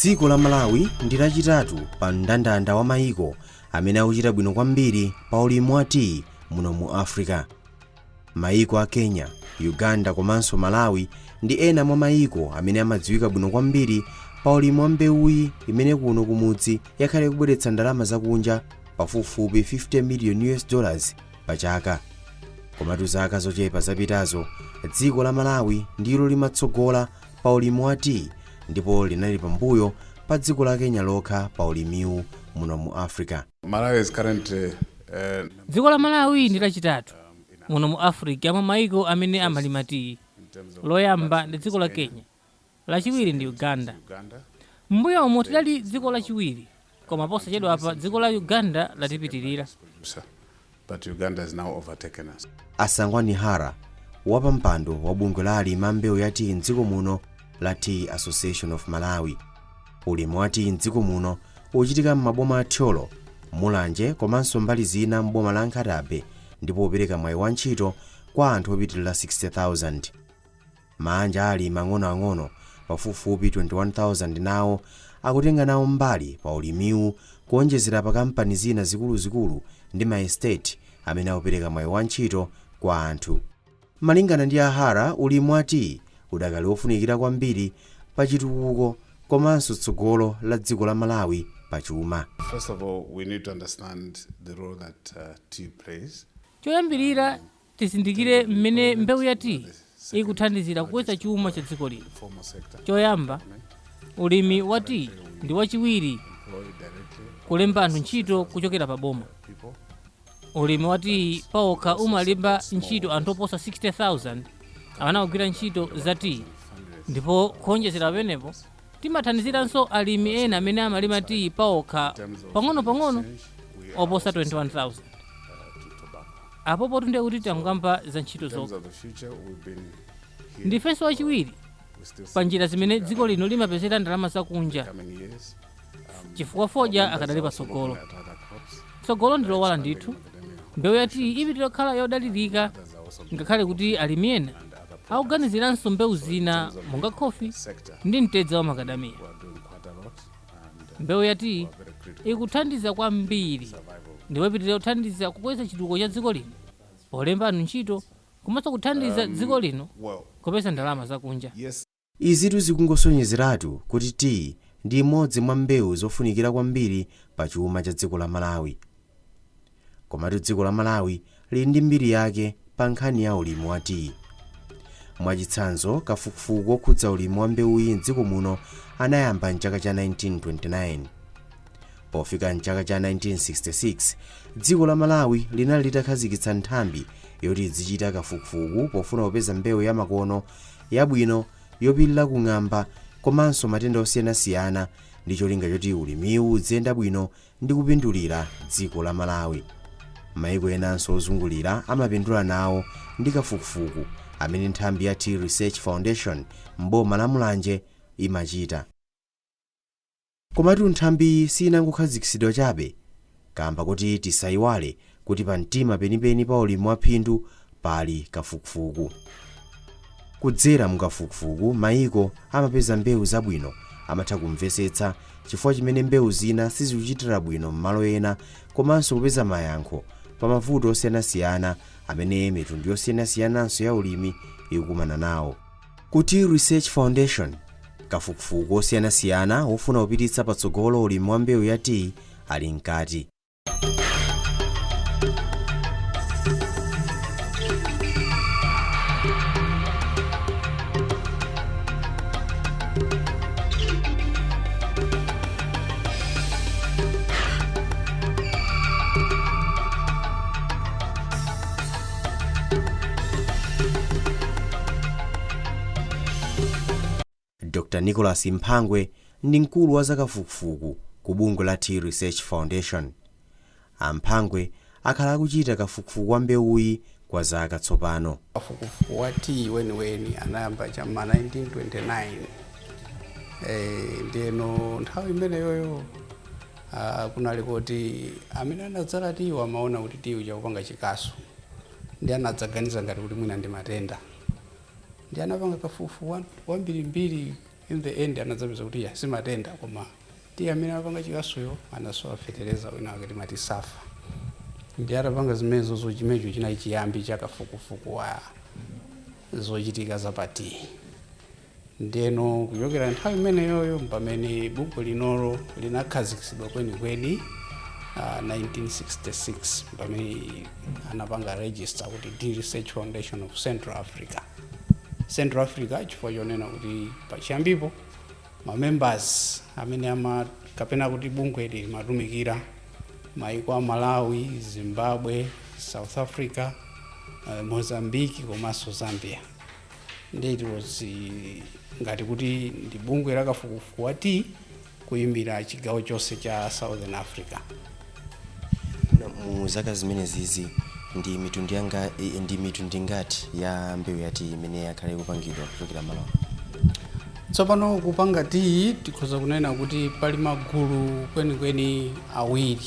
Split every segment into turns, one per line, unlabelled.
Dziko la Malawi ndi lachitatu pa mndandanda wa mayiko amene akuchita bwino kwambiri pa ulimi wa tiyi muno mu Africa. Mayiko a Kenya, Uganda komanso Malawi ndi ena mwa mayiko amene amadziwika bwino kwambiri pa ulimi wa mbewuyi, imene kuno kumudzi yakhala ikubweretsa ndalama zakunja pafupifupi 50 million US dollars pa chaka. Komatu zaka zochepa zapitazo, dziko la Malawi ndilo limatsogola pa ulimi wa tiyi ndipo linali pambuyo pa dziko la Kenya lokha pa ulimiwu muno mu Africa.
Malawi is currently
Dziko la Malawi ndi lachitatu muno mu Africa mwa maiko amene amalima tiyi. Loyamba ndi dziko la Kenya, lachiwiri ndi Uganda. M'mbuyomu tidali dziko lachiwiri, koma posachedwapa dziko la Uganda latipitirira.
Producer, but Uganda has now overtaken us.
A Sangwani Hara, wapampando wa bungwe la alimi a mbewu ya tiyi mdziko muno la Tea Association of Malawi. Ulimi wa tiyi mdziko muno ukuchitika m'maboma a Thyolo, Mulanje komanso mbali zina m'boma la Nkhata Bay ndipo upereka mwayi wa ntchito kwa anthu opitilira 60,000. Maanja a alimi ang'onoang'ono pafupifupi 21,000 nawo akutenga nawo mbali pa ulimiwu, kuonjezera pa kampani zina zikuluzikulu ndi ma estate amene akupereka mwayi wa ntchito kwa anthu. Malingana ndi a Hara, ulimi wa tiyi udakali wofunikira kwambiri pa chitukuko komanso tsogolo la dziko la Malawi pa chuma.
First of all, we need to understand the role that tea plays.
Choyambirira, tizindikire mmene mbewu ya tiyi ikuthandizira kukweza chuma cha dziko lino. Choyamba, ulimi wa tiyi ndi wachiwiri kulemba anthu ntchito kuchokera pa boma. Ulimi wa tiyi paokha umalemba ntchito anthu oposa 60,000 amene akugwira ntchito za tiyi, ndipo kuonjezera pamenepo, timathandiziranso alimi ena amene amalima tiyi paokha pang'onopang'ono oposa 21,000. Apopotu ndiye kuti tangokamba za ntchito zokha. Ndifenso wachiwiri pa njira zimene dziko lino limapezera ndalama zakunja, chifukwa fodya akadali patsogolo. Tsogolo ndi lowala ndithu. Mbewu ya tiyi ipitirira kukhala yodalirika, ngakhale kuti alimi ena akuganiziranso mbewu zina monga khofi ndi mtedza wa makadamiya. Mbewu ya tiyi ikuthandiza kwambiri ndipo ipitirira kuthandiza kukweza chitukuko cha dziko lino polemba anthu ntchito komanso kuthandiza dziko lino kupeza ndalama zakunja.
Izitu zikungosonyezeratu kuti tiyi ndi imodzi mwa mbewu zofunikira kwambiri pa chuma cha dziko la Malawi. Komatu dziko la Malawi lili ndi mbiri yake pa nkhani ya ulimi wa tiyi. Mwachitsanzo, kafukufuku wokhudza ulimi wa mbewuyi mdziko muno anayamba mchaka cha 1929. Pofika mchaka cha 1966, dziko la Malawi linali litakhazikitsa nthambi yoti idzichita kafukufuku pofuna kupeza mbewu yamakono, yabwino, yopirira ku ng'amba komanso matenda osiyanasiyana ndi cholinga choti ulimiwu udziyenda bwino ndi kupindulira dziko la Malawi. Maiko enanso ozungulira amapindula nawo ndi kafukufuku amene nthambi ya Tea Research Foundation m'boma la Mulanje imachita. Komatu nthambiyi siinangokhazikitsidwa chabe, kamba kuti tisaiwale kuti pamtima penipeni pa ulimi wa phindu pali kafukufuku. Kudzera mu kafukufuku, maiko amapeza mbewu zabwino, amatha kumvetsetsa chifukwa chimene mbewu zina sizikuchitira bwino m'malo ena komanso kupeza mayankho pa mavuto osiyanasiyana amene mitundu yosiyanasiyananso ya ulimi ikukumana nawo. Ku Tea Research Foundation, kafukufuku osiyanasiyana wofuna kupititsa patsogolo ulimi wa mbewu ya tiyi ali mkati. Dr Nicholas Mphangwe ndi mkulu wa zakafukufuku ku bungwe la Tea Research Foundation. A Mphangwe akhala akuchita kafukufuku wa mbewuyi kwa zaka tsopano.
Kafukufuku wa tiyi weniweni anayamba cha ma 1929. Ndiyeno nthawi imeneyoyo kunali kuti amene anadzala tiyi amaona kuti tiyi uja kupanga chikasu, ndi anadzaganiza ngati kuti mwina ndi matenda, ndi anapanga kafukufuku wambirimbiri. In the end anadzapeza kuti ya, simatenda, koma tiyi amene amapanga chikasuyo anasowa fetereza wina wake timati sulfur. Ndi atapanga zimenezozo, chimenecho chinali chiyambi cha kafukufuku wa zochitika za tiyi. Ndeno kuchokera nthawi imeneyoyo pamene bungwe linolo linakhazikitsidwa kwenikweni, 1966, pamene anapanga register kuti Tea Research Foundation of Central Africa. Central Africa chifukwa chonena kuti pachiyambipo ma members amene ama kapena kuti bungwe ili limatumikira maiko a Malawi, Zimbabwe, South Africa, Mozambique komanso Zambia. Ndi it was ngati kuti ndi bungwe lakafukufuku wa tea kuyimbira chigawo chonse cha Southern Africa.
Mu zaka zimenezizi ndi mitundu ingati ya mbewu ya tiyi imene yakhala ikupangidwa kuchokera Malawi?
Tsopano kupanga tiyi, tikhoza kunena kuti pali magulu kwenikweni awiri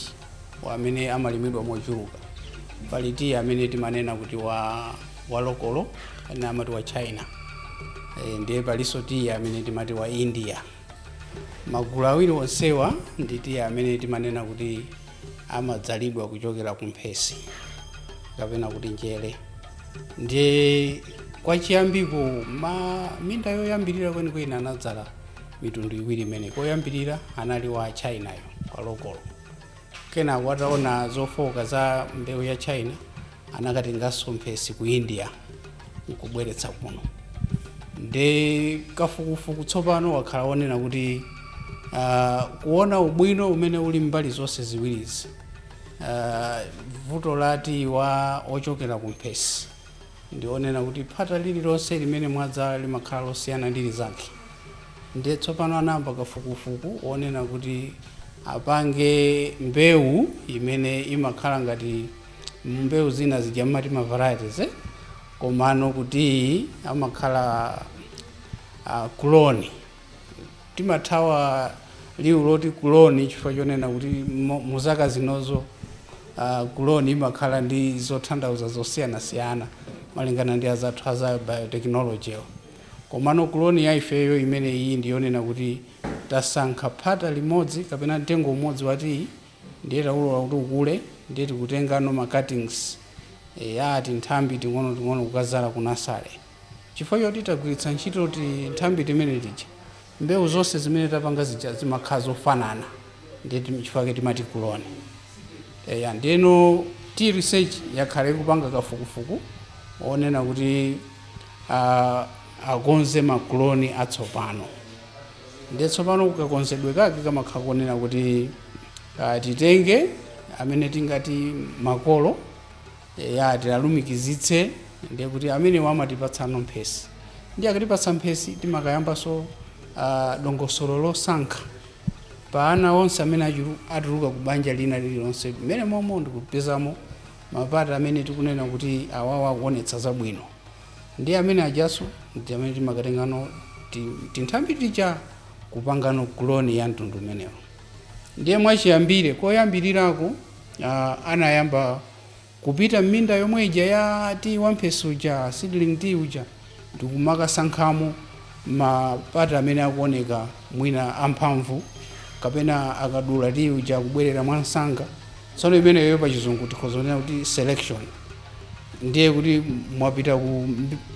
amene amalimidwa mochuluka. Pali tiyi amene timanena kuti wa local, amene amati wa China, ndiye palinso tiyi amene timati wa India. Magulu awiri onsewa ndi tiyi amene timanena kuti amadzalidwa kuchokera ku mphesi kapena kuti njere. Ndiye kwachiyambiko, ma minda yoyambirira kwenikweni anadzala mitundu iwiri imene koyambirira anali wa Chinayo, wa local. Kenako ataona zofoka za mbewu ya China, anakatenganso mphesi ku India nkubweretsa kuno. Ndi kafukufuku tsopano wakhala wonena kuti kuona ubwino umene uli mbali zonse ziwirizi, vuto lati wa ochokera ku mphesi ndionena kuti phata lililonse limene mwadzala limakhala losiyana ndi lizake. Ndiye tsopano anayamba kafukufuku onena kuti apange mbewu imene imakhala ngati mbewu zina zija mmati ma varieties, eh? Komano kuti amakhala clone. Timathawa liwu loti clone chifukwa chonena kuti muzaka zinozo clone imakhala ndi zotanthauza zosiyanasiyana malingana ndi azathu aza biotechnology. Komano clone ya ifeyo imene iyi ndiyonena kuti tasankha phata limodzi kapena mtengo umodzi wa tiyi, ndiye taulola kuti ukule, ndiye tikutengano ma cuttings ya tinthambi ting'onoting'ono kukazala ku nursery. Chifukwa choti tagwiritsa ntchito tinthambi timene tija, mbewu zonse zimene tapanga zija zimakhala zofanana. Ndiye chifukwa timati clone. Eya, ndiyeno Tea Research yakhala ikupanga kafukufuku onena kuti akonze ma clone atsopano. Ndiye tsopano kukakonzedwe kake kamakhala konena kuti titenge amene tingati makolo ya, tialumikizitse. Ndiye kuti amene amatipatsano mphesi, ndi akatipatsa mphesi timakayambanso dongosolo losankha pa ana onse amene atuluka ku banja lina lililonse mmene momwe ndikupezamo mapata amene tikunena kuti awawa akuonetsa zabwino. Ndi amene ajaso ndi amene timakatengano tinthambi tija kupangano clone ya mtundu umenewo. Ndiye mwachiyambire koyambirirako anayamba kupita m'minda yomwe ija ya tea wamphesi uja, seedling tea uja, ndikumakasankhamo mapata amene akuoneka mwina amphamvu kapena akadula tea uja akubwerera mwansanga. Tsono imeneyo pachizungu tikhoza kunena kuti selection. Ndiye kuti mwapita ku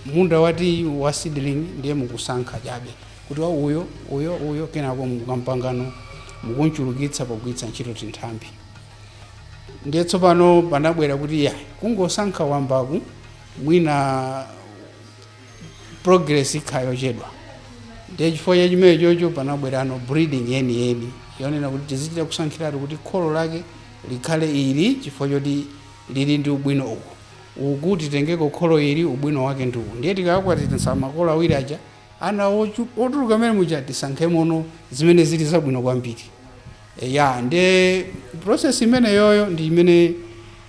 munda wa tea wa seedling, ndiye mukusankha chabe kuti wa uyo, uyo, uyo, kenako mukampangano mukunchulukitsa pogwiritsa ntchito tinthambi. Ndiye tsopano panabwera kuti ya, kungosankha wambaku mwina progress ikhala yochedwa. Ndiye chifukwa cha chimene chocho panabwerano breeding yeniyeni yonena kuti tizichita kusankhiratu kuti kholo lake likhale ili chifukwa choti lili ndi ubwino uku, uku titengeko kholo ili, ubwino wake ndi uwu. Ndiye tikakwatitsa makolo awiri aja, ana otuluka mmene muja tisankhemono zimene zili zabwino kwambiri. Ya, ndiye process imeneyoyo ndi imene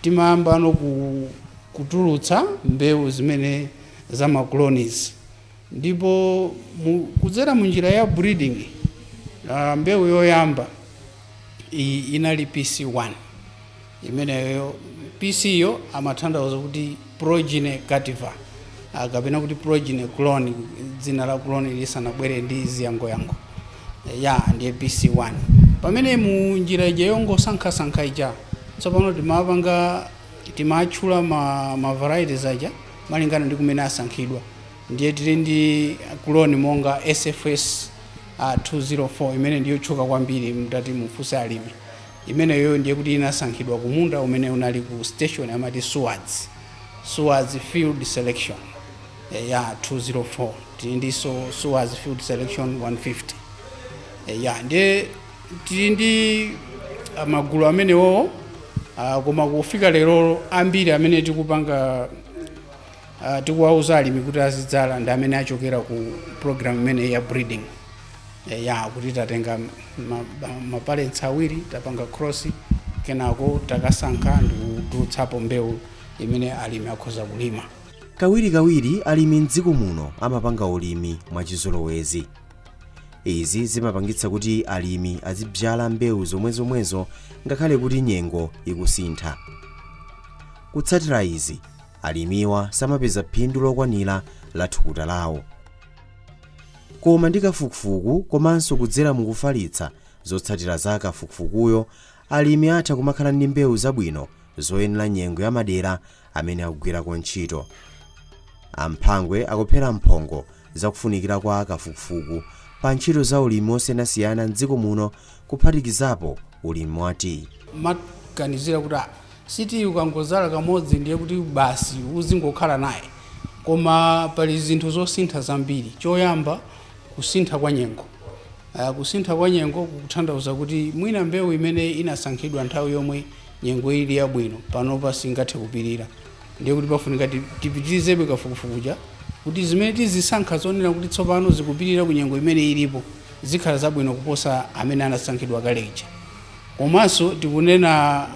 timayambano kutulutsa mbewu zimene za ma clones. Ndipo kudzera mu njira ya breeding, mbewu yoyamba iyi inali PC1. Imeneyo PC yo amatanthauza kuti progeny cultivar. Kapena kuti progeny clone, dzina la clone lisanabwere ndi ziyangoyango ya ndiye PC1. Pamene mu njira ija yongosankhasankha ija, tsopano timapanga, timatchula ma varieties aja malingana ndi kumene asankhidwa. Ndiye tili ndi clone monga SFS 204, imene ndiyotchuka kwambiri. Mutati mufunse alimi, imeneyo ndiye kuti inasankhidwa kumunda umene unali ku station amati SUADS, SUADS Field Selection ya 204. Tili ndiso SUADS Field Selection 150. Ya, ndiye tili ndi magulu amenewo, koma kufika lero ambiri amene tikupanga, tikuwauza alimi kuti azidzala ndi amene achokera ku program imene ya breeding, ya kuti tatenga ma parents awiri, tapanga cross, kenako takasankha ndikutulutsapo mbewu imene alimi akhoza kulima.
Kawirikawiri alimi mdziko muno amapanga ulimi mwachizolowezi. Izi zimapangitsa kuti alimi azibyala mbewu zomwezomwezo ngakhale kuti nyengo ikusintha. Kutsatira izi, alimiwa samapeza phindu lokwanira la thukuta lawo. Koma ndi kafukufuku komanso kudzera mukufalitsa zotsatira za kafukufukuyo, alimi atha kumakhala ndi mbewu zabwino zoyenera nyengo ya madera amene akugwirako ntchito. Amphangwe akuphera mphongo zakufunikira kwa kafukufuku pa ntchito za ulimi osiyanasiyana mdziko muno, kuphatikizapo ulimi wa tiyi.
Maganizira kuti siti ukangozala kamodzi ndiye kuti basi uzingokhala naye, koma pali zinthu zosintha zambiri. Choyamba, kusintha kwa nyengo. Kusintha kwa nyengo kukutanthauza kuti mwina mbewu imene inasankhidwa nthawi yomwe nyengo ili yabwino panopa singathe kupirira. Ndiye kuti pafunika tipitirizebe kafukufukuja kuti zimene tizisankha zonena kuti tsopano zikupirira ku nyengo imene ilipo zikhala zabwino kuposa amene anasankhidwa kaleja. Komanso tikunena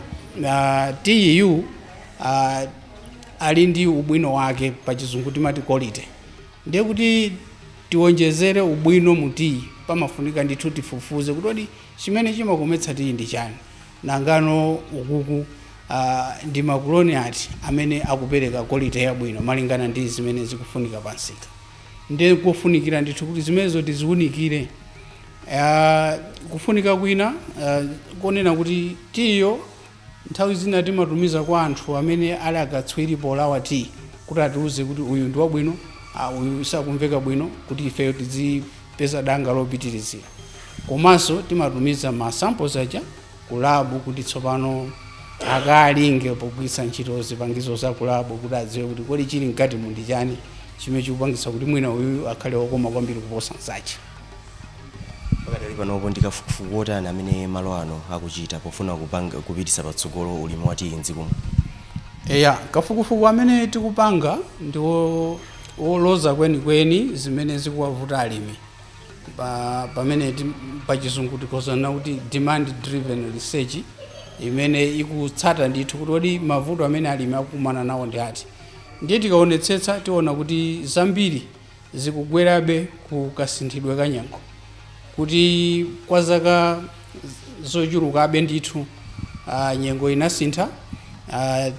tiyiyu ali ndi ubwino wake, pachizungu timati quality. Ndiye kuti tiwonjezere ubwino mu tiyi pamafunika ndithu tifufuze kuti kodi chimene chimakometsa tiyi ndi chani, nangano ukuku ndi ma clone ati amene akupereka quality yabwino malingana ndi zimene zikufunika pansika. Ndiye kofunikira ndithu kuti zimenezo tiziwunikire. Kufunika kwina konena kuti tiyo nthawi zina timatumiza kwa anthu amene ali akatswiri polawa tiyi kuti atiuze kuti uyu ndi wabwino, uyu sakumveka bwino, kuti ifeyo tizipeza danga lopitirizira. Komanso timatumiza ma samples aja ku lab kuti tsopano akalinge pogwiritsa ntchito zipangizo za ku lab kuti adziwe kuti kodi chili mkati mu ndi chani chimene chikupangitsa kuti mwina uyu akhale wokoma kwambiri kuposa mzache.
Pakadali panopo ndi kafukufuku otani amene malo ano akuchita pofuna kupanga kupititsa patsogolo ulimi wa tiyi mdziko muno?
Eya, kafukufuku amene tikupanga ndi woloza kwenikweni zimene zikuwavuta alimi, pamene pachizungu tikhozana kuti demand driven research, imene ikutsata ndithu kuti kodi mavuto amene alimi akukumana nawo ndi ati. Ndiye tikaonetsetsa tiona kuti zambiri zikugwerabe ku kasinthidwe ka nyengo, kuti kwa zaka zochulukabe ndithu nyengo inasintha.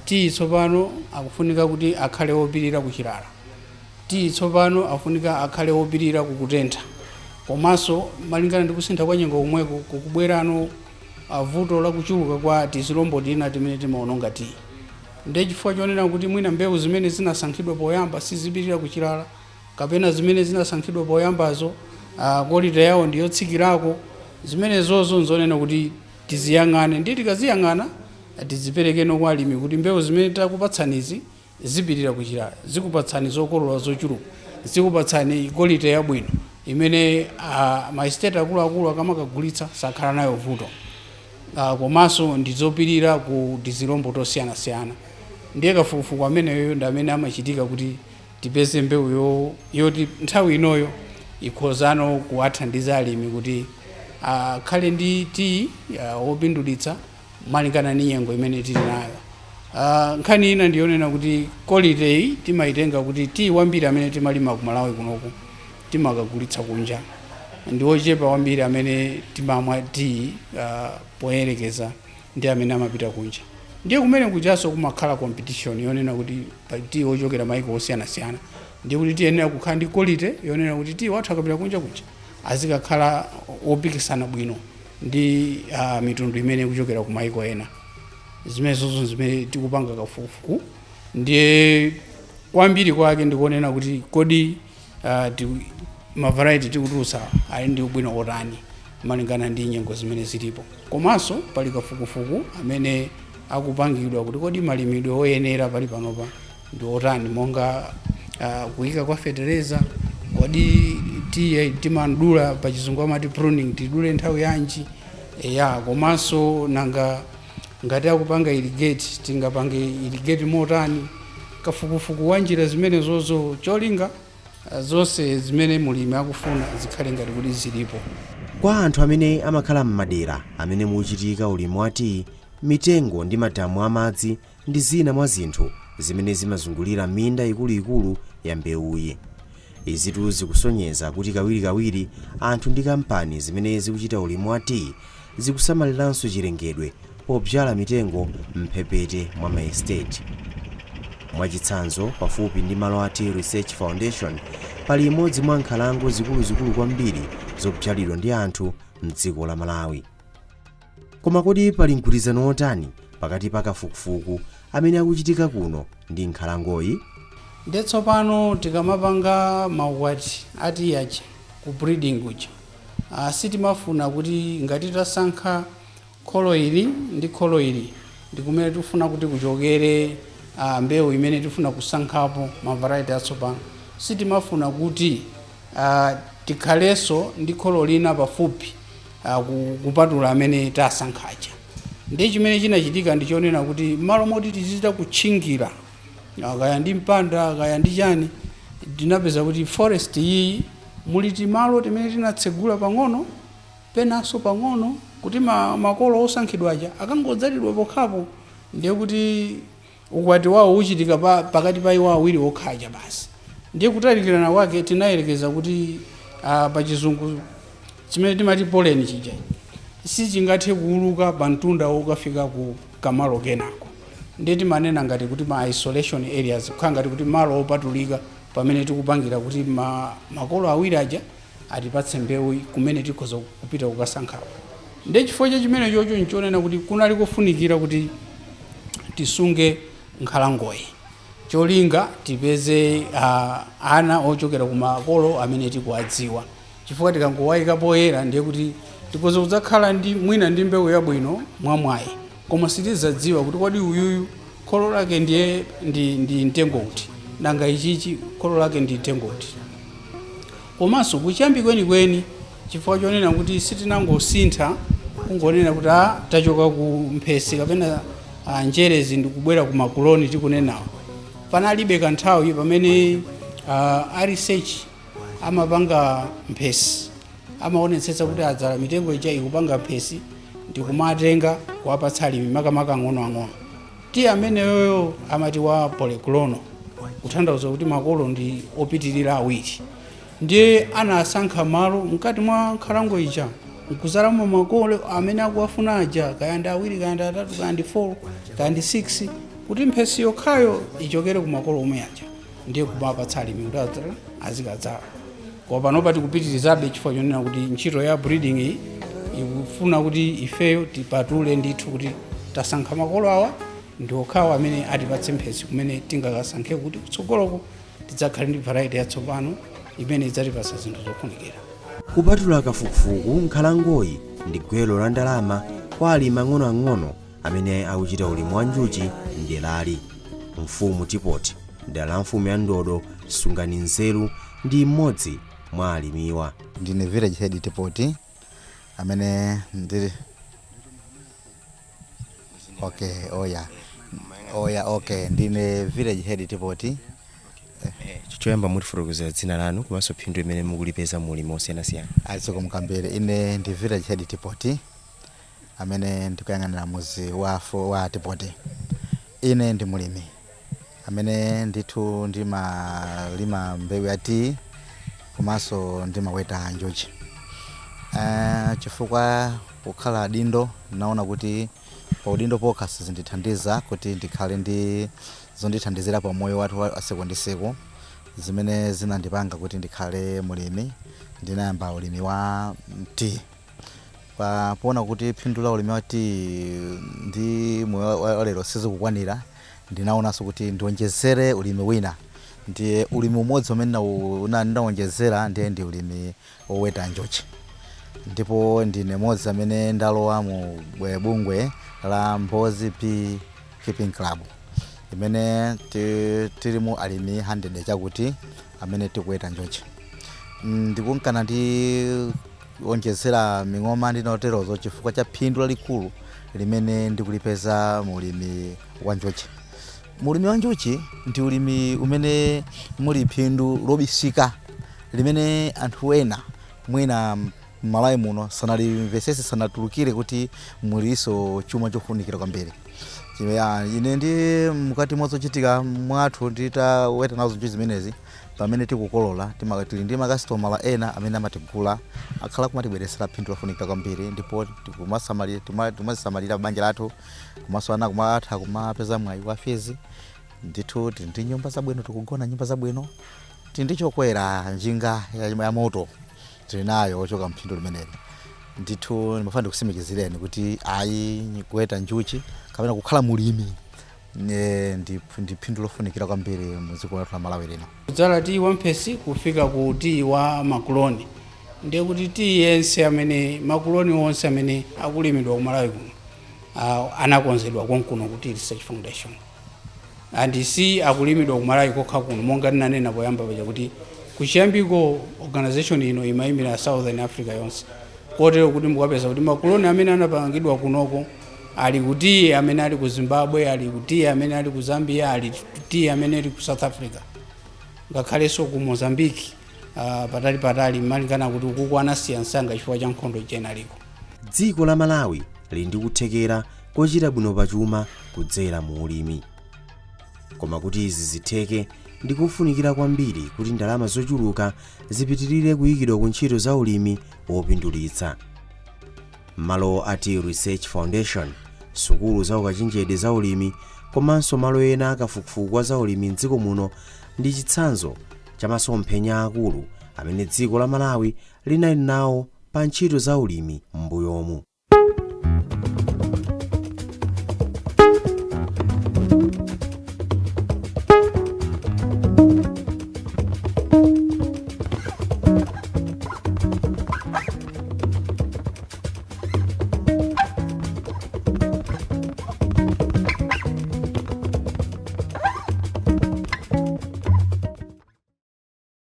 Tiyi tsopano akufunika kuti akhale wopirira kuchilala, tiyi tsopano afunika akhale wopirira kukutentha. Komanso malingana ndi kusintha kwa nyengo komweko kukubwerano vuto la kuchuluka kwa tizilombo tina timene timaononga tiyi. Ndiye chifukwa chonena kuti mwina mbewu zimene zinasankhidwa poyamba sizipirira kuchilala, kapena zimene zinasankhidwa poyambazo quality yawo ndiyotsikirako, zimenezozo nzonena kuti tiziyang'ane. Ndiye tikaziyang'ana tiziperekeno kwa alimi kuti mbewu zimene takupatsanizi zipirira kuchilala, zikupatsani zokolola zochuluka, zikupatsani quality yabwino imene ma estate akuluakulu akamakagulitsa sakhala nayo vuto, komanso ndizopirira ku tizilombo tosiyanasiyana. Ndiye kafukufuku ameneyo ndi amene amachitika kuti tipeze mbewu yoti nthawi inoyo ikhozano kuwathandiza alimi kuti akhale ndi tiyi wopindulitsa malingana ndi nyengo imene tili nayo. Nkhani ina ndiyonena kuti quality iyi timayitenga kuti tiyi wambiri amene timalima ku Malawi kunoku timakagulitsa kunja, ndi ochepa kwambiri amene timamwa tiyi poyerekeza ndi amene amapita kunja. Ndiye kumene kujaso kumakhala competition yonena kuti pa tiyi wochokera maiko osiyanasiyana. Ndiye kuti tiyenera kukhala ndi quality yonena kuti tiyi wathu akapita kunja kuja azikakhala wopikisana bwino ndi mitundu imene ikuchokera ku maiko ena. Zimenezozo zimene tikupanga kafukufuku. Ndiye kwambiri kwake ndikuonena kuti kodi ma variety tikutulutsa ali ndi ubwino otani malingana ndi nyengo zimene zilipo. Komanso pali kafukufuku amene akupangidwa kuti kodi malimidwe oyenera pali panopa ndi otani, monga kuyika kwa fetereza, kodi tiye timadula, pachizungu amati pruning, tidule nthawi yanji ya, komanso nanga ngati akupanga irrigate, tingapange irrigate motani. Kafukufuku wa njira zimenezozo, cholinga zonse zimene mulimi akufuna zikhale ngati kuti zilipo.
Kwa anthu amene amakhala m'madera amene muchitika ulimi wa tiyi, mitengo ndi madamu amadzi ndi zina mwa zinthu zimene zimazungulira minda ikuluikulu ya mbewuyi. Izitu zikusonyeza kuti kawirikawiri anthu ndi kampani zimene zikuchita ulimi wa tiyi zikusamaliranso chilengedwe pobzala mitengo mphepete mwa maestate. Mwachitsanzo, pafupi ndi malo a Tea Research Foundation pali imodzi mwa nkhalango zikuluzikulu kwambiri zobzalidwa ndi anthu mdziko la Malawi. Koma kodi pali mgwirizano wotani pakati pa kafukufuku amene akuchitika kuno ndi nkhalangoyi?
Ndiye tsopano tikamapanga maukwati ati aja ku breeding kuja, sitimafuna kuti ngati tasankha kholo ili ndi kholo ili ndi kumene tikufuna kuti kuchokere mbewu imene tifuna kusankhapo ma variety atsopano, sitimafuna kuti tikhalenso ndi kholo lina pafupi kupatula amene tasankhaja. Ndi chimene chinachitika ndichonena kuti malo moti tizichita kutchingira, kaya ndi mpanda kaya ndi chani, tinapeza kuti forest iyi muli timalo timene tinatsegula pang'ono penanso pang'ono kuti makolo osankhidwa aja akangodzalidwa pokhapo, ndiye kuti ukwati wawo uchitika pakati pa iwo awiri okhaja basi. Ndiye kutalikirana kwake tinayerekeza kuti pachizungu chimene timati pollen chija sichingathe kuuluka pa mtunda wokafika ku kamalo kenako. Ndiye timanena ngati kuti ma isolation areas, kukhala ngati kuti malo opatulika pamene tikupangira kuti makolo awiri aja atipatse mbewu kumene tikhoza kupita kukasankhapo. Ndiye chifukwa cha chimene chocho nchonena kuti kunali kofunikira kuti tisunge nkhalangoyi, cholinga tipeze ana ochokera ku makolo amene tikuwadziwa, chifukwa tikangowayika poyera ndiye kuti tikhoza kudzakhala ndi mwina ndi mbewu yabwino mwamwayi, koma sitidzadziwa kuti kodi uyuyu kholo lake ndiye ndi mtengo uti, nanga ichichi kholo lake ndi mtengo uti. Komanso kuchiyambi kwenikweni, chifukwa chonena kuti sitinangosintha kungonena kuti tachoka ku mphesi kapena njerezi ndikubwera ku makuloni tikunenawo, panalibe kanthawi pamene a research amapanga mphesi, amaonetsetsa kuti adzala mitengo ija ikupanga mphesi ndikumatenga kuwapatsa alimi, makamaka ang'onoang'ono. Tiyi ameneyoyo amati wa polyclonal, kutanthauza kuti makolo ndi opitirira awiri. Ndiye anasankha malo mkati mwa nkhalango ija nkuzalamo makolo amene akuwafuna aja, kaya ndi awiri, kaya ndi atatu, kaya ndi 4, kaya ndi 6, kuti mphesi yokhayo ichokere ku makolo omwe aja, ndiye kumapatsa alimi kuti adzala azikadzala. Koma panopa tikupitirizabe chifukwa chonena kuti ntchito ya breeding iyi ikufuna kuti ifeyo tipatule ndithu kuti tasankha makolo awa ndi okhawo amene atipatse mphesi kumene tingakasankhe kuti kutsogoloko tidzakhale ndi variety yatsopano imene idzatipatsa zinthu zofunikira.
Kupatula kafukufuku, nkhalangoyi ndi gwero la ndalama kwa alimi ang'onoang'ono amene akuchita ulimi wa njuchi mderali. Mfumu Tipoti, dera la mfumu ya Ndodo Sungani Nzeru, ndi mmodzi mwa alimiwa.
Ndine village head Tipoti amene ndili, okay, oya oya, okay, ndine village head Tipoti.
Choyamba mutifotokozera dzina lanu komanso phindu limene mukulipeza mu ulimi osiyanasiyana.
Zikomo kwambiri. Ine ndi village head Tipoti amene ndikuyang'anira muzi wa Tipoti. Ine ndi mulimi amene ndithu ndimalima mbewu ya tea komanso ndimaweta njuchi. Chifukwa kukhala dindo, naona kuti pa udindo pokha sizindithandiza kuti ndikhale ndi zondithandizira pa moyo wathu wa siku ndi siku. Zimene zinandipanga kuti ndikhale mulimi, ndinayamba ulimi wa tea poona kuti phindu la ulimi wa tea ndi moyo wa lero sizikukwanira. Ndinaonanso kuti ndionjezere ulimi wina. Ndiye ulimi umodzi umene ndinawonjezera ndiye ndi ulimi woweta njuchi, ndipo ndine mmodzi amene ndalowa mu bungwe la Mbozi Bee Keeping Club, imene tili mu alimi 100 chakuti amene tikuweta njuchi. Ndikunkana ndionjezera ming'oma ndinoterozo chifukwa cha phindu lalikulu limene ndikulipeza mu ulimi wa njuchi. Mulimi wa njuchi ndi ulimi umene muli phindu lobisika limene anthu ena mwina m'Malawi muno sanalimvesese, sanatulukire kuti muliso chuma chofunikira kwambiri. Ine ndi mukati mwazochitika mwathu, nditaweta nazo njuchi zimenezi, pamene tikukolola tili ndi makasitomala ena amene amatigula, akhala kumatibweresera phindu lofunikira kwambiri, ndipo tikumazisamalira banja lathu, komanso ana kumatha kumapeza mwayi wa fees. Ndithu tili ndi nyumba zabwino, tikugona nyumba zabwino, tili ndi chokwera, njinga ya moto tili nayo ochoka mphindu limeneli. Ndithu ndimafuna ndikusimikizireni kuti ayi, kuweta njuchi kapena kukhala mulimi ndi phindu lofunikira kwambiri mu dziko lathu la Malawi lino.
Kudzala tiyi wamphesi kufika ku tiyi wa makuloni, ndiye kuti tiyi yense amene, makuloni onse amene akulimidwa ku Malawi kuno anakonzedwa konkuno ku Tea Research Foundation, and si akulimidwa ku Malawi kokha kuno. Monga ndinanena poyamba paja kuti kuchiyambiko organization ino imayimira Southern Africa yonse, kotero kuti mukapeza kuti makuloni amene anapangidwa kunoko ali kuti amene ali ku Zimbabwe, ali kuti amene ali ku Zambia, ali kuti amene ali ku South Africa, ngakhalenso ku Mozambique patali patali, malingana kuti ukuku anasiya msanga chifukwa cha nkhondo ija aliko.
Dziko la Malawi lili ndi kuthekera kochita bwino pachuma kudzera mu ulimi, koma kuti izi zitheke ndikofunikira kwambiri kuti ndalama zochuluka zipitirire kuyikidwa ku ntchito za ulimi wopindulitsa. Malo a Tea Research Foundation, sukulu za ukachenjede za ulimi komanso malo ena akafukufuku wa za ulimi mdziko muno ndi chitsanzo cha masomphenya akulu amene dziko la Malawi linali nawo pa ntchito za ulimi m'mbuyomu.